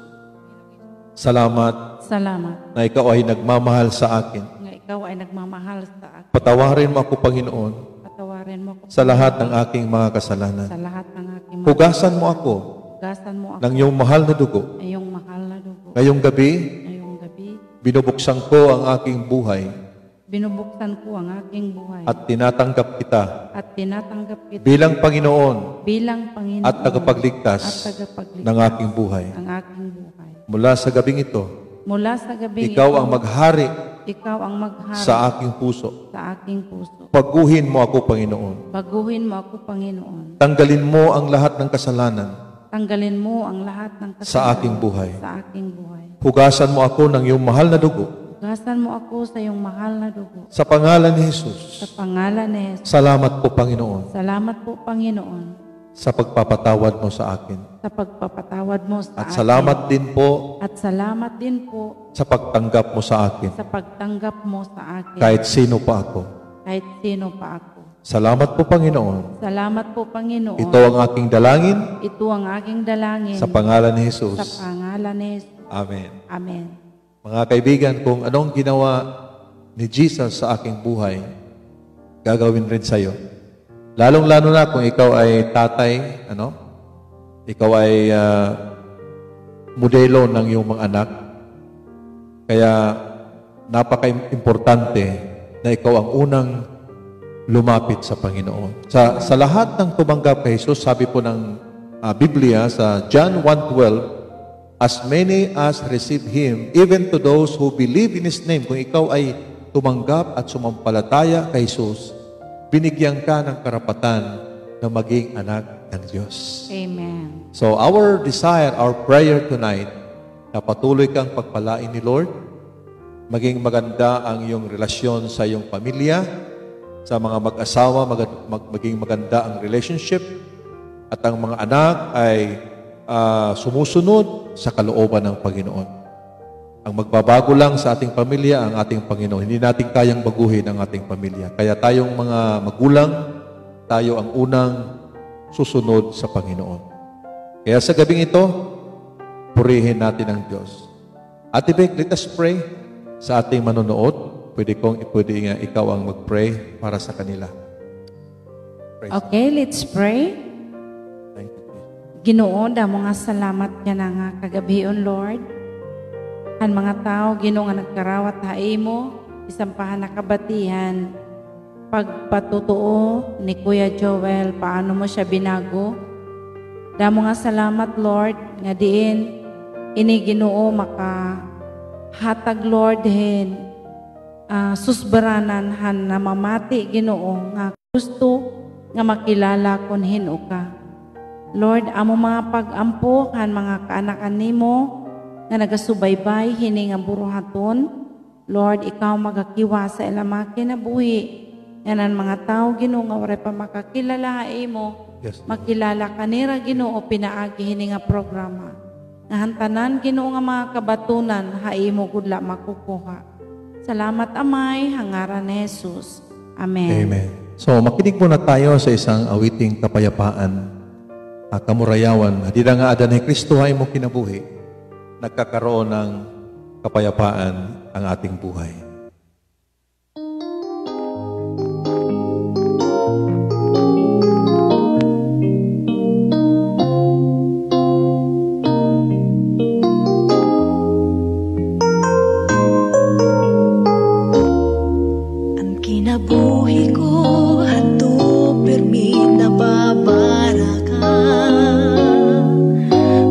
salamat Salamat na ikaw ay nagmamahal sa akin. Nga ikaw ay nagmamahal sa akin. Patawarin mo ako, Panginoon, Patawarin mo ako, sa lahat ng Panginoon, aking mga kasalanan. Sa lahat ng aking mga Hugasan mo ako Hugasan mo ako ng iyong mahal na dugo. Ng iyong mahal na dugo. Ngayong gabi, Ngayong gabi, binubuksan ko ang aking buhay. Binubuksan ko ang aking buhay. At tinatanggap kita At tinatanggap kita bilang Panginoon bilang Panginoon at tagapagligtas at tagapagligtas ng aking buhay. Ng aking buhay. Mula sa gabing ito, Mula sa gabing ikaw ito, ang maghari ikaw ang maghari sa aking puso. Sa aking puso. Baguhin mo ako, Panginoon. Baguhin mo ako, Panginoon. Tanggalin mo ang lahat ng kasalanan Tanggalin mo ang lahat ng kasalanan sa aking buhay. Sa aking buhay. Hugasan mo ako ng iyong mahal na dugo. Hugasan mo ako sa iyong mahal na dugo. Sa pangalan ni Jesus. Sa pangalan ni Jesus. Salamat po, Panginoon. Salamat po, Panginoon. Sa pagpapatawad mo sa akin. Sa pagpapatawad mo sa akin. At salamat din po At salamat din po sa pagtanggap mo sa akin. Sa pagtanggap mo sa akin. Kahit sino pa ako. Kahit sino pa ako. Salamat po, Panginoon. Salamat po, Panginoon. Ito ang aking dalangin. Ito ang aking dalangin. Sa pangalan ni Jesus. Sa pangalan ni Jesus. Amen. Amen. Mga kaibigan, kung anong ginawa ni Jesus sa aking buhay, gagawin rin sa'yo. Lalong-lalo na kung ikaw ay tatay, ano? Ikaw ay, ah, modelo ng iyong mga anak. Kaya napaka-importante na ikaw ang unang lumapit sa Panginoon. Sa, sa lahat ng tumanggap kay Jesus, sabi po ng, ah, Biblia sa John one twelve, "As many as receive Him, even to those who believe in His name," kung ikaw ay tumanggap at sumampalataya kay Jesus, binigyan ka ng karapatan na maging anak ng Diyos. Amen. So, our desire, our prayer tonight, na patuloy kang pagpalain ni Lord, maging maganda ang iyong relasyon sa iyong pamilya, sa mga mag-asawa, mag-, mag-, maging maganda ang relationship, at ang mga anak ay, ah, sumusunod sa kalooban ng Panginoon. Ang magbabago lang sa ating pamilya, ang ating Panginoon. Hindi natin kayang baguhin ang ating pamilya. Kaya tayong mga magulang, tayo ang unang susunod sa Panginoon. Kaya sa gabing ito, purihin natin ang Diyos. Ate Bec, let us pray sa ating manonood. Pwede kong, pwede nga ikaw ang mag-pray para sa kanila. Praise the Lord. Okay, let's pray. Thank you, Jesus. Ginoo, damo nga salamat yana nga kagabhion, Lord. Han mga tawo, Ginoo, nga nagkarawat ha imo, bisan pa han nakabati han pagpatutuo ni Kuya Joel, paano mo siya binago. Damo nga salamat, Lord, nga diin ini, Ginoo, makahatag, Lord, hin, ah, susbaranan han namamati, Ginoo, nga gusto nga makilala kon hin-o ka. Lord, amo mga pag-ampo han mga kaanakan nimo nga nagasubaybay hini nga buruhaton. Lord, ikaw magakiwa sa ila mga kinabuhi. Ngan an mga tawo, Ginoo, nga waray pa makakilala ha imo, yes, Lord, makilala kanira, Ginoo, pinaagi hini nga programa. Nga han tanan, Ginoo, nga mga kabatunan, ha imo gud la makukuha. Salamat, Amay, ha ngaran ni Jesus. Amen. Amen. So, makinig muna tayo sa isang awiting kapayapaan. Ah, kamurayawan, dida nga aada na hi Kristo ha imo kinabuhi, nagkakaroon ng kapayapaan ang ating buhay. An kinabuhi ko hadto pirmi nababaraka.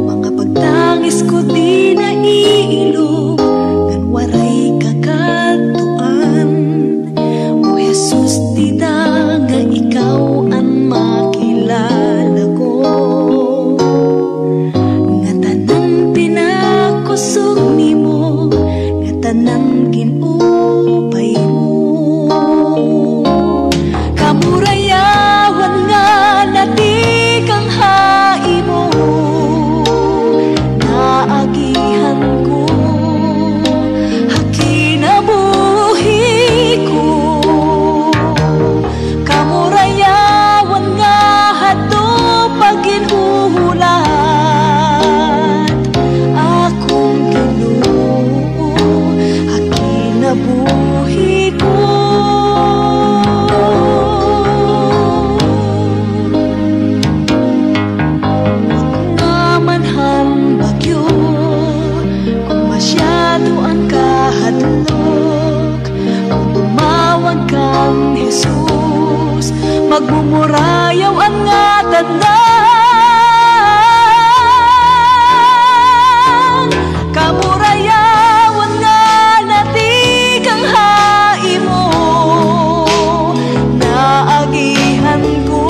Mga pagtangis ko di naiilog, ngan waray kakadtuan. O Jesus, dida nga ikaw an makilala ko. Nga tanan pinakusog nimo, nga tanan gin-upay mo. Kamurayawan nga natikang ha imo, naagihan ko ha kinabuhi ko. Kamurayawan nga hadto pa ginhuhulat, akon Ginoo, ha kinabuhi ko. Nga man han bagyo, kon masyado an kahadlok, kon tumawag kan Jesus, magmumurayaw an ngatanan. Kamurayawan nga natikang ha imo, naagihan ko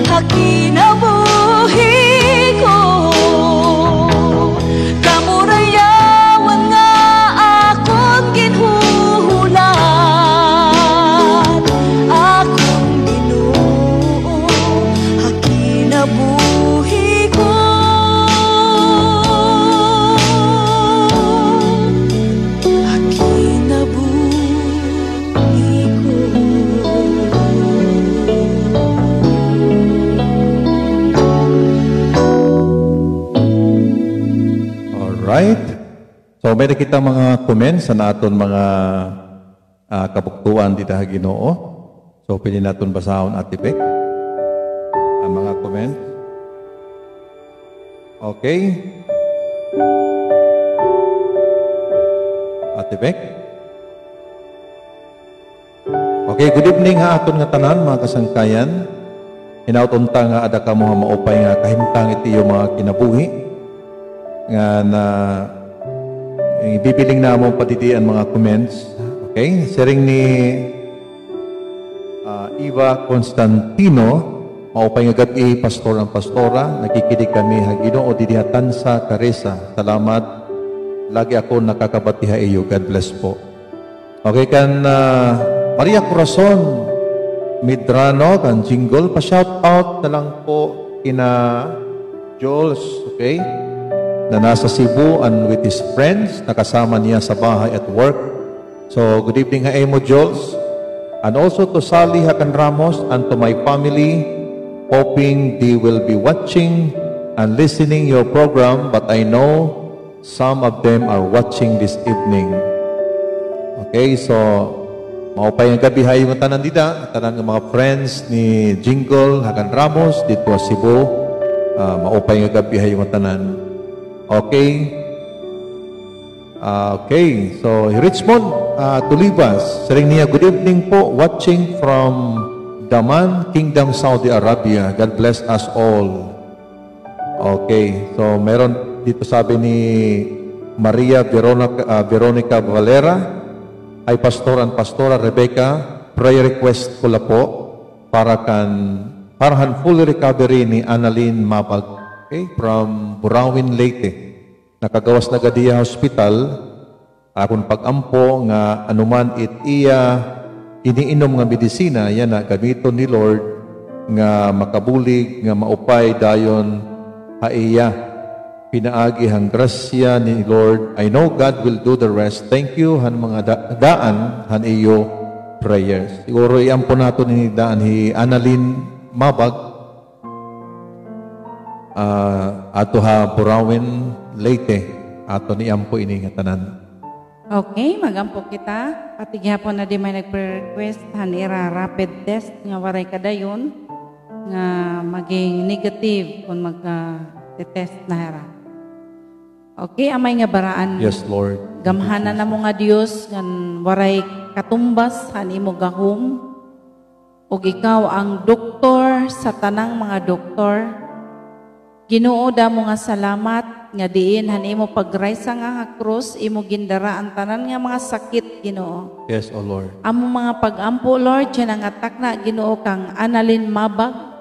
ha kinabuhi ko. Kamurayawan nga akon ginhuhulat, akon Ginoo, ha kinabuhi ko. Ha kinabuhi ko. Alright. So, may-ada kita mga comments han aton mga, ah, kabugtoan dida ha Ginoo. So, pwede naton basahon, Ate Bec, an mga comments. Okay. Ate Bec? Okay, good evening ha aton ngatanan, mga kasangkayan. Hinaot unta nga aada kamo ha maupay nga kahimtang hit iyo mga kinabuhi. Ngan, ah, ibibiling namon pa didi an mga comments. Okay, siring ni, ah, Eva Constantino, maupay nga gab-i, Pastor and Pastora. Nakikinig kami ha Ginoo didi ha Tanza, Carissa. Salamat. Lagi ako nakakabati ha iyo. God bless po. Okay, kan, ah, Maria Corazon Medrano, kan Jingle, pa-shout out na lang po kina Jules, okay? Na nasa Cebu and with his friends, nakasama niya sa bahay at work. So, good evening ha imo, Jules. And also to Sally Hakan Ramos and to my family, hoping they will be watching and listening your program, but I know some of them are watching this evening. Okay, so, maupay nga gab-i ha iyo ngatanan dida, tanan nga mga friends ni Jingle Hakan Ramos didto ha Cebu. Ah, maupay nga gab-i ha iyo ngatanan. Okay. Ah, okay, so Richmond, ah, Tulibas, siring niya, "Good evening po, watching from Daman, Kingdom, Saudi Arabia. God bless us all." Okay, so meron dito, sabi ni Maria Verona-, ah, Veronica Valera, Hi, Pastor and Pastora Rebecca. Prayer request ko la po para kan, para han full recovery ni Annalyn Mabag. Okay, from Burauen, Leyte. Nakagawas na gad hiya ha hospital. Akon pag-ampo nga ano man it iya iniinom nga medisina, yana gamiton ni Lord nga makabulig, nga maupay dayon ha iya. Pinaagi han grasya ni Lord. I know God will do the rest. Thank you han mga da-, daan han iyo prayers. Siguro iampo naton ini daan hi Annalyn Mabag, ah, ato ha Burauen, Leyte. Aton iampo ini nga tanan. Okay, mag-ampo kita. Pati gihapon na di may nagre-request han ira rapid test nga waray kadayon nga maging negative kon mag, ah, te-test na hira. Okay, Amay nga Baraan. Yes, Lord. Thank you, Jesus. Gamhanan namo nga Dios ngan waray katumbas han imo gahom. Ug ikaw ang doktor sa tanang mga doktor. Ginoo, damo nga salamat nga diin han imo pagraysa nga ha krus, imo gindara an tanan nga mga sakit, Ginoo. Yes, O Lord. Amo mga pag-ampo, Lord, yana nga takna, Ginoo, kang Annalyn Mabag,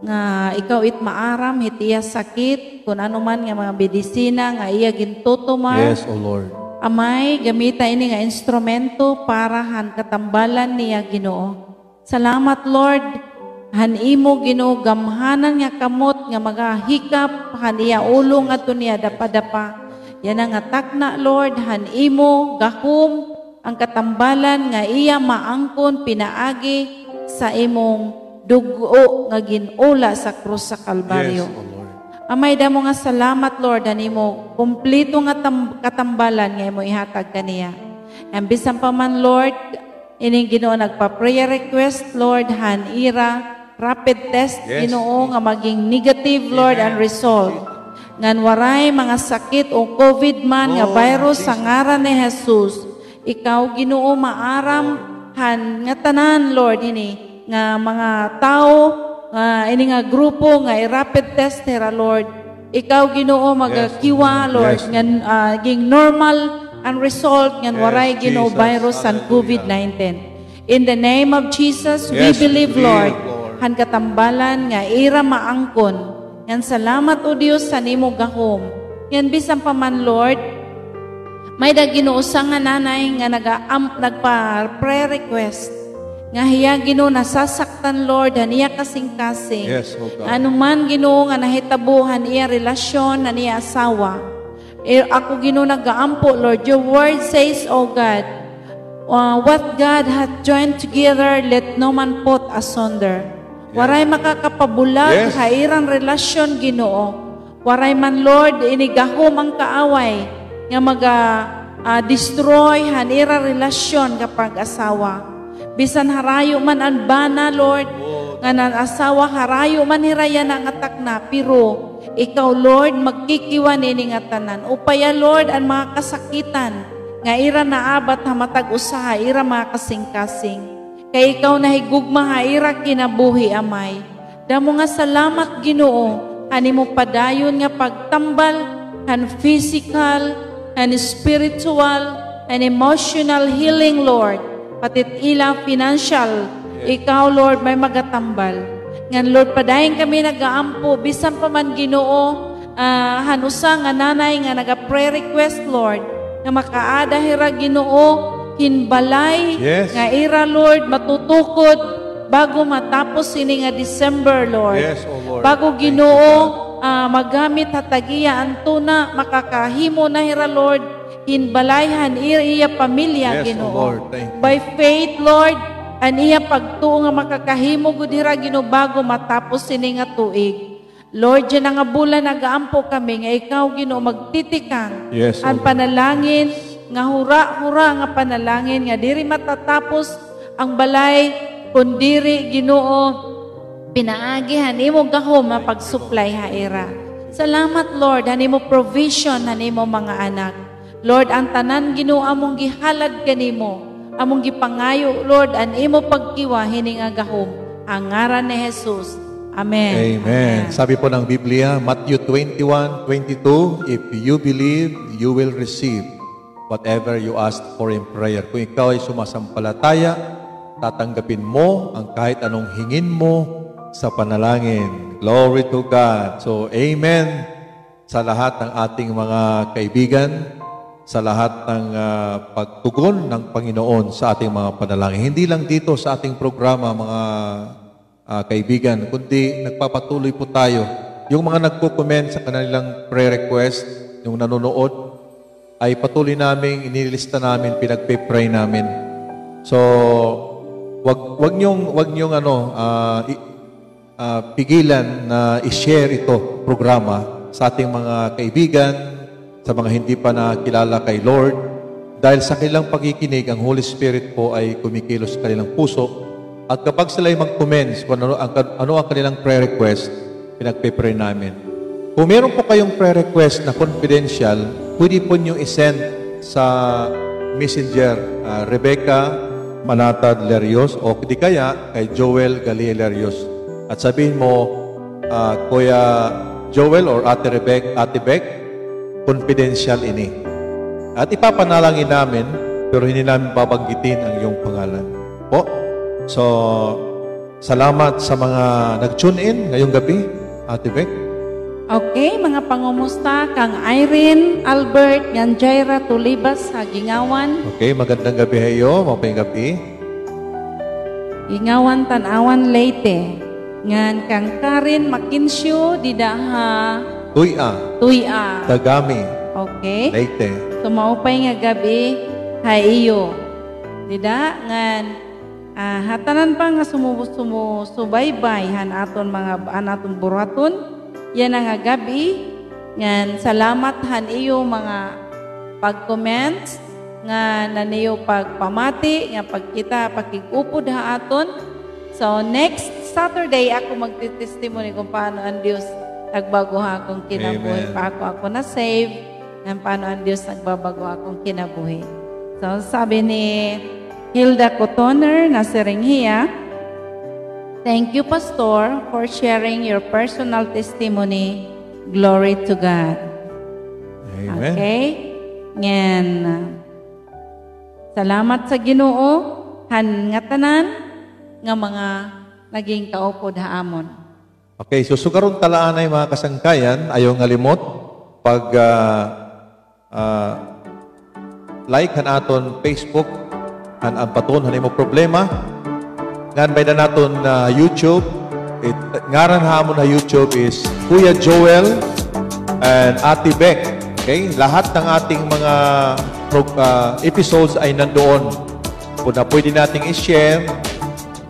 nga ikaw it maaram hit iya sakit, kun ano man nga mga medisina nga iya gintutumar. Yes, O Lord. Amay, gamita ini nga instrumento para han katambalan niya, Ginoo. Salamat, Lord, han imo, Ginoo, gamhanan nga kamot nga magahikap han iya ulo ngadto niya dapadapa. Yana nga takna, Lord, han imo gahom ang katambalan nga iya maangkon pinaagi sa imong dugo nga gin-ula sa krus sa Kalbaryo. Yes, O Lord. Amay, damo nga salamat, Lord, han imo kumpleto nga tam-, katambalan nga imo ihatag kaniya. Ngan bisan pa man, Lord, ini, Ginoo, nagpa-prayer request, Lord, han ira rapid test, yes, Ginoo, nga maging negative, Lord, an result. Amen. Ngan waray mga sakit o COVID man nga virus, sa ngaran ni Jesus. Ikaw, Ginoo, maaram han ngatanan, Lord, ini nga mga tawo, ah, ini nga grupo nga i-rapid test hira, Lord. Ikaw, Ginoo, magakiwa, Lord, ngan, ah, ging normal an result, ngan waray, Ginoo, virus han COVID nineteen. In the name of Jesus, we believe, Lord, han katambalan nga ira maangkon. Ngan salamat, O Dios, han imo gahom. Ngan bisan pa man, Lord, may-ada, Ginoo, usa nga nanay nga naga-, am-, nagpa-prayer request nga hiya, Ginoo, nasasaktan, Lord, han iya kasingkasing. Yes, O God. Ano man, Ginoo, nga nahitabo han iya relasyon han iya asawa. Eh, ako, Ginoo, nagaampo, Lord. Your word says, O God, uh, "What God hath joined together, let no man put asunder." Yes. Waray makakapabulag ha iran relasyon, Ginoo. Waray man, Lord, ini gahom an kaaway nga maga, ah, destroy han ira relasyon nga pag-asawa. Bisan harayo man an bana, Lord, ngan an asawa, harayo man hira yana nga takna, pero ikaw, Lord, magkikiwa nini ngatanan. Upaya, Lord, an mga kasakitan nga ira naabat ha matag usa ha ira mga kasingkasing. Kay ikaw nahigugma ha ira kinabuhi, Amay. Damo nga salamat, Ginoo, han imo padayon nga pagtambal han physical, han spiritual, han emotional healing, Lord. Pati it ila financial, ikaw, Lord, may magatambal. Ngan, Lord, padayon kami nagaampo, bisan pa man, Ginoo, ah, han usa nga nanay nga naga-prayer request, Lord, nga makaada hira, Ginoo, hin balay nga ira, Lord, matutukod bago matapos ini nga December, Lord. Yes, O Lord. Thank you, God. Bago, Ginoo, ah, magamit ha tag-iya an tuna, makakahimo na hira, Lord, hin balay han iya, iya pamilya, Ginoo. Yes, O Lord. Thank you. By faith, Lord, an iya pagtuo nga makakahimo gud hira, Ginoo, bago matapos ini nga tuig. Lord, yana nga bulan nagaampo kami nga ikaw, Ginoo, magtitikang an panalangin, nga hura-hura nga panalangin nga diri matatapos an balay, kon diri, Ginoo, pinaagi han imo gahom nga pagsuplay ha ira. Salamat, Lord, han imo provision han imo mga anak. Lord, an tanan, Ginoo, amon gihalad kanimo, amon gipangayo, Lord, an imo pagkiwa hini nga gahom, ha ngaran ni Jesus. Amen. Amen. Amen. Sabi po ng Biblia, Matthew twenty-one twenty-two, "If you believe, you will receive whatever you ask for in prayer. Kung ikaw ay sumasampalataya, tatanggapin mo ang kahit anong hingin mo sa panalangin. Glory to God. So, amen sa lahat ng ating mga kaibigan, sa lahat ng, ah, pagtugon ng Panginoon sa ating mga panalangin. Hindi lang dito sa ating programa, mga ah, kaibigan, kundi nagpapatuloy po tayo. Yung mga nagko-comment sa kanilang prayer request, yung nanonood, ay patuloy naming inililista namin, pinagpe-pray namin. So, wag, wag niyong, wag niyong ano, ah, i-, ah, pigilan na i-share ito, programa, sa ating mga kaibigan, sa mga hindi pa nakilala kay Lord. Dahil sa kanilang pakikinig, ang Holy Spirit po ay kumikilos sa kanilang puso. At kapag sila ay mag-comments kung ano ang, ano ang kanilang prayer request, pinagpe-pray namin. Kung meron po kayong prayer request na confidential, pwede po niyo i-send sa messenger, ah, Rebecca Manatad Lerios o di kaya kay Joel Galie Lerios. At sabihin mo, ah, Kuya Joel or Ate Rebec-, Ate Bec, confidential ini. At ipapanalangin namin, pero hindi namin babanggitin ang iyong pangalan. Po? So, salamat sa mga nag-tune in ngayong gabi, Ate Bec. Okay, mga pangumusta kang Irene, Albert, ngan Jaira Tulibas ha Guingauan. Okay, magandang gabi ha iyo, maupay nga gab-i. Guingauan, Tanauan, Leyte. Ngan kang Karen Maquincio, dida ha Tuy-a. Tuy-a. Tagami. Okay. Leyte. So, maupay nga gab-i ha iyo. Dida, ngan, ah, ha tanan pa nga sumu-, sumu-, subaybay han aton mga, han aton buruhaton, yana nga gab-i, ngan salamat han iyo mga pag-comments, ngan han iyo pagpamati, nga pagkita, pakig-upod ha aton. So, next Saturday, ako magti-testimony kung paano an Diyos nagbag-o ha akon kinabuhi. Amen. Pa ako, ako na-save, ngan paano an Diyos nagbabag-o ha akon kinabuhi. So, sabi ni Hilda Cotoner, nasiring hiya, "Thank you, Pastor, for sharing your personal testimony. Glory to God." Amen. Okay? Ngan, salamat sa Ginoo, han ngatanan nga mga naging kaupod ha amon. Okay, so sugaron ta la anay, mga kasangkayan, ayaw nga limot pag, ah, ah, like han aton Facebook, han An Baton han Imo Problema. Ngan may-ada naton, ah, YouTube. It, ngaran ha amon ha YouTube is Kuya Joel and Ate Bec. Okay? Lahat ng ating mga pro-, ah, episodes ay nandoon. Kung na pwede nating i-share,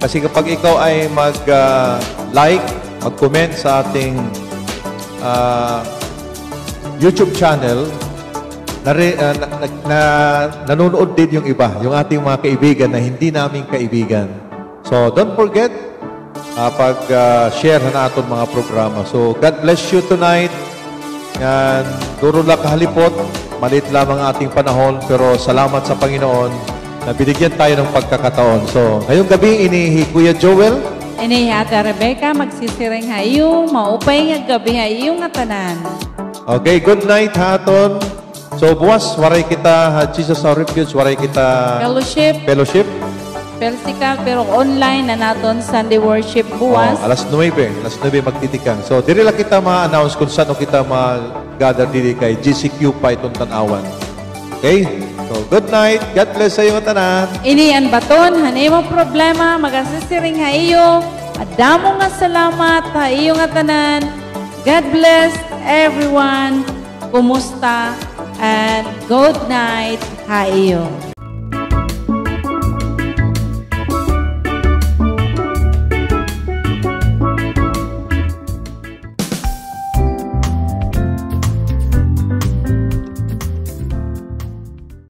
kasi kapag ikaw ay mag, ah, like, mag-comment sa ating, ah, YouTube channel, nare-, ah, na, na, na, nanonood din yung iba, yung ating mga kaibigan na hindi namin kaibigan. So, don't forget, ah, pag, ah, share han aton mga programa. So, God bless you tonight. Ngan, duro la kahalipot, maliit lamang ang ating panahon, pero salamat sa Panginoon na binigyan tayo ng pagkakataon. So, ngayong gabi, ini hi Kuya Joel. Ini hi Ate Rebecca, magsisiring ha iyo, maupay nga gabi ha iyo ngatanan. Okay, good night ha aton. So, buwas, waray kita ha Jesus Our Refuge, waray kita fellowship. Fellowship. Physical, pero online na naton Sunday worship buwas. Oh, alas nuebe, alas nuebe magtitikang. So, diri la kita ma-announce kung san-o kita mag-gather diri kay G C Q pa iton Tanauan. Okay? So, good night. God bless sa iyo ngatanan. Ini an Baton han Imo Problema, magasisiring ha iyo. Madamo nga salamat ha iyo ngatanan. God bless everyone. Kumusta? And good night ha iyo.